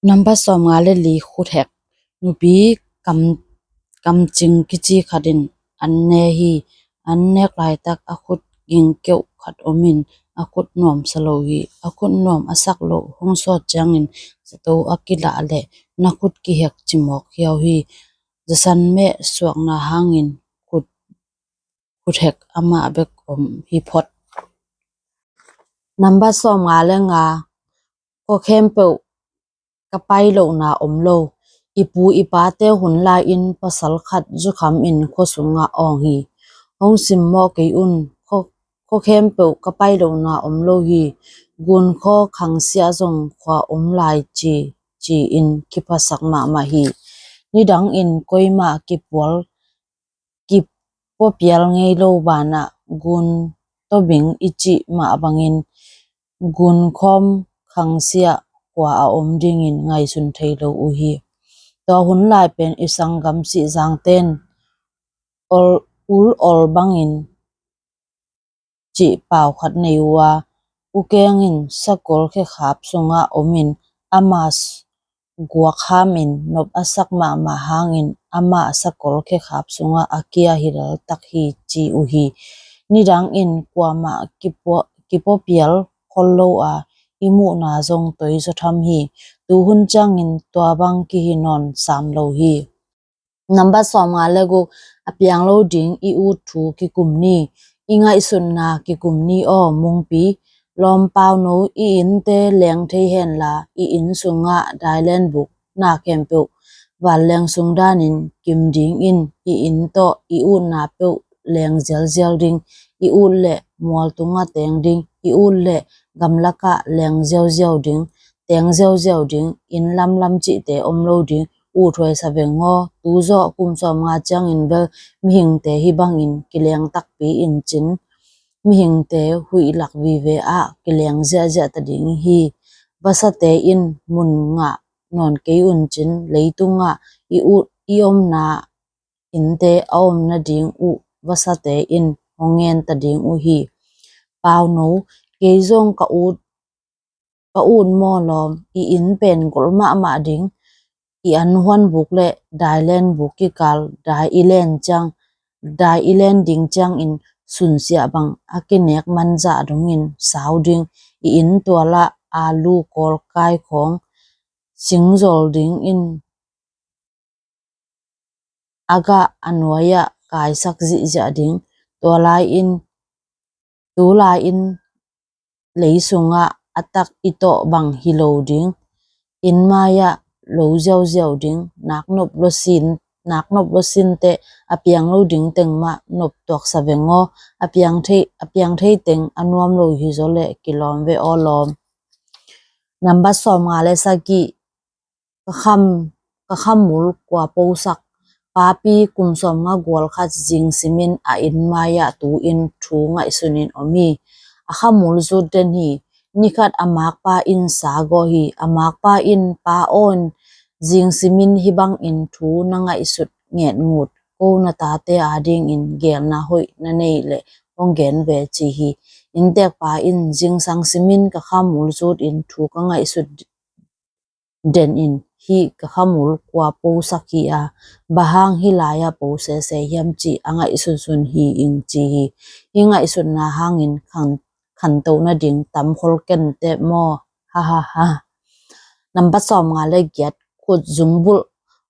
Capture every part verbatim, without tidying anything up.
Nambat sawmnga le li, khuthek. Nupi kam, kamcing kici khat in an ne hi. An nek laitak a khut gingkeuh khat om in a khut nuam sa lo hi. A khut nuam a sak loh hong sawt ciangin zato a kilah leh na khut kihek cimawk hiau hi. Zasan meh suakna hangin khut, khuthek amah bek om hi phot. Nambat sawmnga le nga, khua khempeuh ka pai lohna om lo. I pu i pate hun lai-in pasal khat zukham in khua sungah awng hi. Hong simmawh kei un, khua, khua khempeuh ka pai lohna om lo hi. Gun khua khangsia zong khua om lai ci, ci-in kiphasak mahmah hi. Nidangin koimah kipual, kipuapial ngei lo banah gun tawbing i cih mah bangin gun khawm khangsia khua a om dingin ngaihsun thei lo uh hi. Tua hun lai pen i sanggam sihzangten ol, ul ol bangin cih pau khat nei uh a, u keng in sakol khekhap sungah om in ama s-, guak ham in nop a sak mahmah hangin amah sakol khekhap sungah a kia hi laltak hi ci uh hi. Nidangin kuamah kipua-, kipuapial khol lo a, i muhna zong toizaw tham hi. Tuhun ciangin tua bang kihi nawn sam lo hi. Nambat sawmnga le guk, a piang lo ding i ut thu kikum ni. I ngaihsutna kikum ni aw mungpi. Lawm pauno, i innte leng thei henla, i inn sungah dailen buk na khempeuh vanleng sung danin kim dingin, i inn tawh i utna peuh leng zialzial ding. I ut leh mual tungah teng ding, i ut leh gamlakah leng ziauziau ding, teng ziauziau ding. Inn lamlam cihte om lo ding. Uthuai sa veng aw, tu zawh kum sawmnga ciangin bel mihingte hih bangin kileng takpi in cin, mihingte huih lak vive ah kileng ziahziah ta ding hi. Vasate in mun ngah nawn kei un cin, leitungah i ut, i omna innte a om nading uh vasate in hong ngen ta ding uh hi. Pauno, kei zong ka ut, ka ut maw lawm, i inn pen gol mahmah ding. I anhuan buk le dailen buk kikal dai i len ciang, dai i len ding ciangin sunsiah bang a kinek manzah dongin sau ding. I inn tualah alu kawl kaikhawng singzol dingin a gah a nuai-ah kaisak zihziah ding. Tua lai-in, tu lai-in lei sungah a tak i tawh bang hi lo ding. Inn mai-ah lo ziauziau ding. Naknop lua sin, naknop lua sin teh a piang lo ding teng mah nop tuak sa veng aw. A piang thei, a piang thei teng a nuam lo hi zaw leh kilawm ve aw lawm. Nambat sawmnga le sagih, ka kham, ka khamul kua posak. Papi kum sawmnga gual khat zing simin a inn mai-ah tu-in thu ngaihsunin om hi. A khamul zut den hi. Nikhat a makpa in sa gawh hi. A makpa in, pa awn, zing simin hih bangin thu na ngaihsut ngetngut, ko na tate adingin gelna hoih na nei leh hong gen ve ci hi. Inntekpa in, zingsang simin ka khamul zutin thu ka ngaihsut den in, hih ka khamul kua posak hi a, bang hang hih lai-ah po sese hiam cih a ngaihsunsun hi ing ci hi. Hih ngaihsutna hangin khan, khanto nading tam khol kenteh maw. Ha ha ha. Nambat sawmnga le giat, khut zungbulh.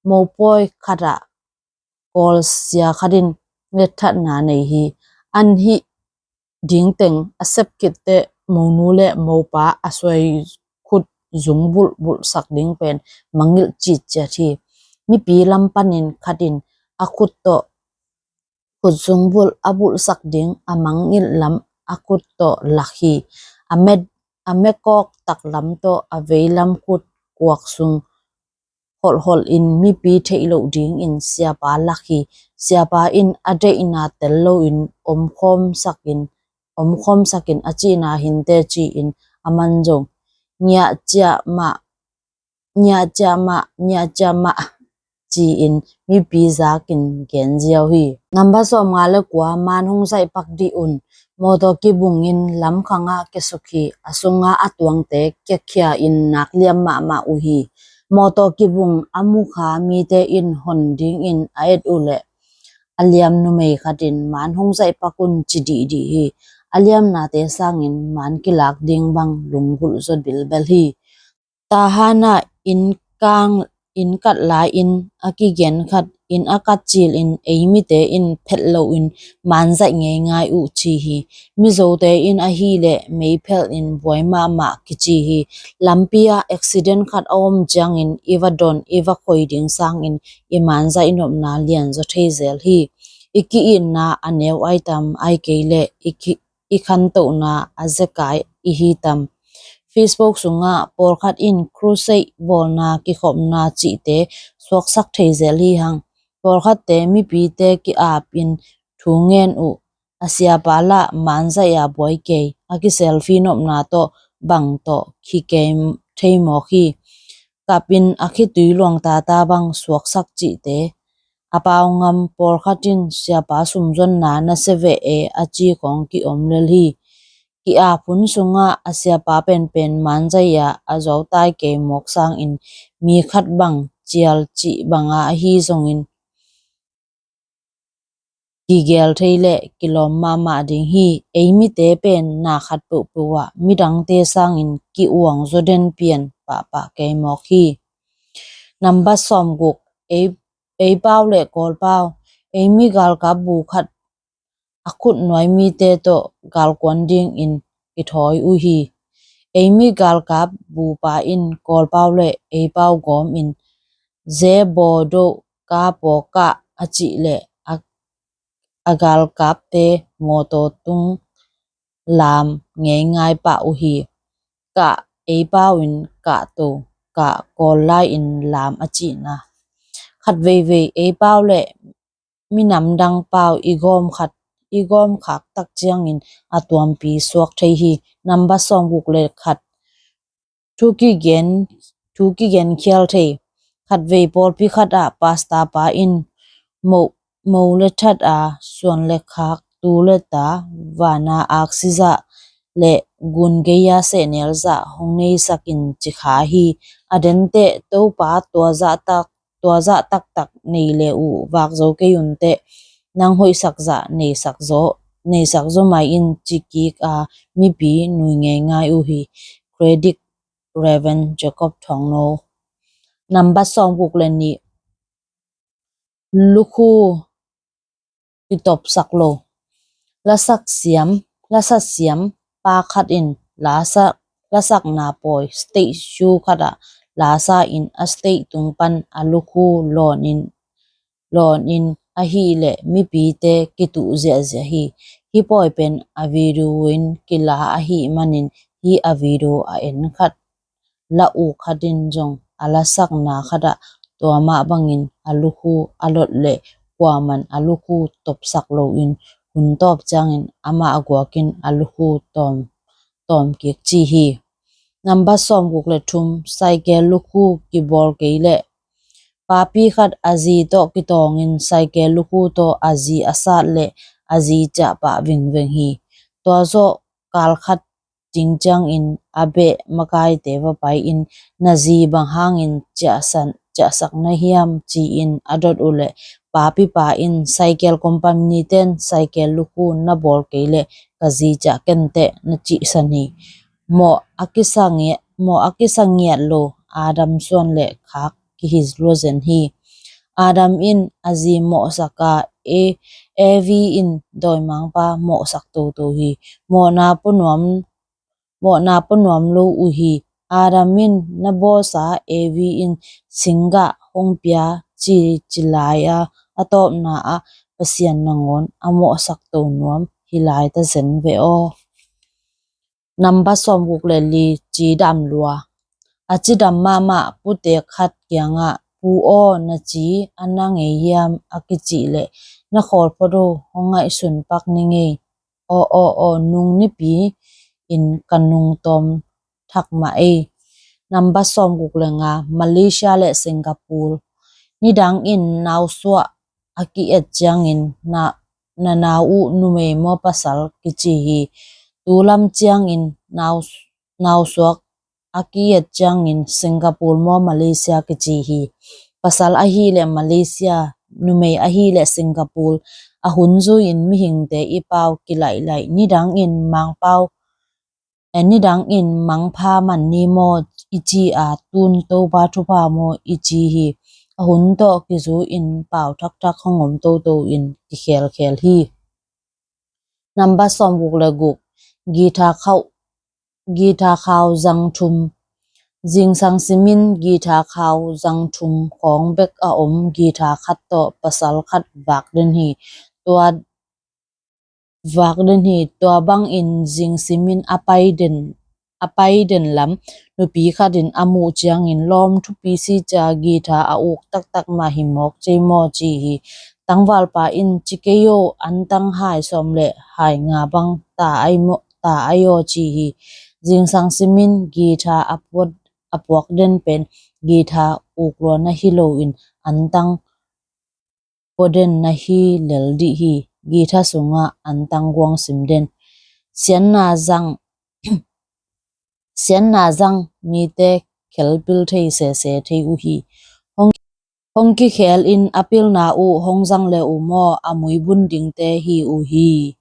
Mopawi khatah kawlsia khatin letthatna nei hi. An hih ding teng a sep khit teh monu le mopa a suai khut zung bulhbulhsak ding pen mangngilh citciat hi. Mipi lam panin khatin a khut tawh, khut zung bulh a bulhsak ding a mangngilh lam a khut tawh lak hi. A me, a mekawk tak lam tawh a veilam khut kuak sung holhholh in mipi theih loh dingin siapa lak hi. Siapa in a deihna tel loin omkhawmsak in, omkhawmsak in a cihna hinteh ci-in a man zong ngiah ciah mah, ngiah ciah mah, ngiah ciah mah ci-in mipi zakin gen ziau hi. Nambat sawmnga le kua, man hong zaihpak dih un. Mawtaw kibungin lamkhangah kiasuk hi. A sungah a tuangte kiakhia in nak liam mahmah uh hi. Mawtaw kibung a mukha mite in hon dingin a et uh leh a liam numei khat in man hong zaih pak un ci dihdih hi. A liamnate sangin man kilak ding bang lunggulh zaw bilbel hi. Tahan ah inn kang, inn kat lai-in a kigen khat, inn a kat cilin ei mite in phelh loin man zaih ngeingai uh ci hi. Mizote in ahih leh meiphelh in buai mahmah kici hi. Lampi ah accident khat a om ciangin i va don, i va khoi ding sangin i man zaih nopna lian zaw thei zel hi. I ki-itna a neu ai tam, ai kei leh i ki, i khantohna a zekai i hi tam. Facebook sungah pawlkhat in crusade bawlna, kikhopna cihte suaksak thei zel hi hang. Pawlkhatte mipite ki-apin thu ngen uh, a siapa lah man zaih a buai kei, a ki-selfie nopna tawh bang tawh khi kei thei mawk hi. Kapin a khitui luang tata bang suaksak cihte. A pau ngam pawlkhat in siapa sumzonna na se veh e a ci khawng ki-om lel hi. Ki-ap hun sungah a siapa penpen man zaih a a zuautai kei mawk sangin mi khat bang cial cih banga ahi zongin kigel thei leh kilawm mahmah ding hi. Ei mite pen na khat peuhpeuh ah midangte sangin ki-uang zaw den pian pahpah kei mawk hi. Nambat sawmguk, ei, ei pau le Kawl pau. Ei mi galkap bu khat a khut nuai mite tawh galkuan dingin kithawi uh hi. Ei mi galkap bupa in Kawl pau le ei pau gawmin ze baw doh ka paw kah a cih leh a, a galkapte mawtaw tung lam ngeingai pah uh hi. Kah, ei pau in kah to, kah Kawl lai-in lam a cihna. Khat veivei ei pau le minam dang pau i gawm khat, i gawm khak tak ciangin a tuampi suak thei hi. Nambat sawmguk le khat, thu kigen, thu kigen khial thei. Khat vei pawlpi khat ah pastor pa in mo, mo le that a suan le khak, tu le ta, vana aksi zah le gun gei-a sehnel zah hong neisakin ci kha hi. A denteh Topa tua zah tak, tua zah taktak nei le uh vak zo kei unteh, nang hoihsak zah neisak zaw, neisak zaw mai in ci kik a mipi nui ngeingai uh hi. Credit Reverend Jacob Thongno. Nambat sawmguk le nih, lukhu kitopsak lo. Lasak siam, lasat siam pa khat in lasak, lasakna pawi stage show khat ah lasa in a stage tung pan a lukhu lawn in, lawn in ahih leh mipite kituh ziahziah hi. Hih pawi pen a video in kila ahih manin hih a video a en khat la uh khat in zong a lasakna khat ah tua mah bangin a lukhu a lot leh kuaman a lukhu topsak loin hun tawp ciangin amah a guakin a lukhu tawm, tawm kik ci hi. Nambat sawmguk le thum, cycle lukhu kibawl kei leh papi khat a zi tawh kitawngin cycle lukhu tawh a zi a sat leh a zi ciah pah vingveng hi. Tua zawh kal khat ding ciangin a beh makaite va pai-in, na zi bang hangin ciahsan, ciahsak na hiam ci-in a dot uh leh papipa in cycle company ten cycle lukhu na bawl kei leh ka zi ciah kenteh na cihsan hi. Mawh a kisa ngiat, mawh a kisa ngiat lo Adam suan le khak kihi lua zen hi. Adam in a zi mawhsak a, e, Evi in dawimangpa mawhsak toto hi. Mawhna pua nuam, mawhna pua nuam lo uh hi. Adam in na bawsa Evi in singgah hong pia ci, ci lai a, a tawpna ah Pasian nangawn a mawhsak to nuam hi lai ta zen ve aw. Nambat sawmguk le li, cidam lua. A cidam mahmah pute khat kiangah, pu aw, na ci a na ngei hiam a kicih leh, na khawl phot o, hong ngaihsun pak ni ngei. Aw, aw, aw, nung nipi in ka nung tawm thak mah ei. Nambat sawmguk le nga, Malaysia le Singapore. Nidang in nausuah a ki-et ciangin na, na nau uh numei maw pasal kici hi. Tulam ciangin nau, nausuak a ki-et ciangin Singapore maw Malaysia kici hi. Pasal ahih leh Malaysia, numei ahih leh Singapore. A hun zui-in mihingte i pau kilaihlaih, nidangin Mangpau, eh, nidangin Mangpha man ni maw i ci a, tun Topa thupha maw i ci hi. A hun tawh kizui-in pau thakthak hong om toto in kikhelkhel hi. Number sawmguk le guk. Guitar khau, guitar khau zang thum. Zingsang simin guitar khau zang thum khawng bek a om guitar khat tawh pasal khat vak den hi. Tua vak den hi. Tua bangin zing simin a pai den, a pai den lam nupi khatin a muh ciangin lawm thupi si cia guitar a uk taktak mah hi mawk cei maw ci hi. Tangvalpa in ci kei aw, antang hai sawm le hai nga bang ta ai maw, ta ai aw ci hi. Zingsang simin guitar a puak, a puak den pen guitar uk lua na hi loin antang pua den na hi lel dih hi. Guitar sungah antang guang sim den. Sianna zang, sianna zang mite khelpil thei sese thei uh hi. Hong, hong kikhel in a pilna uh hong zang le uh maw, a muibun dingte hi uh hi.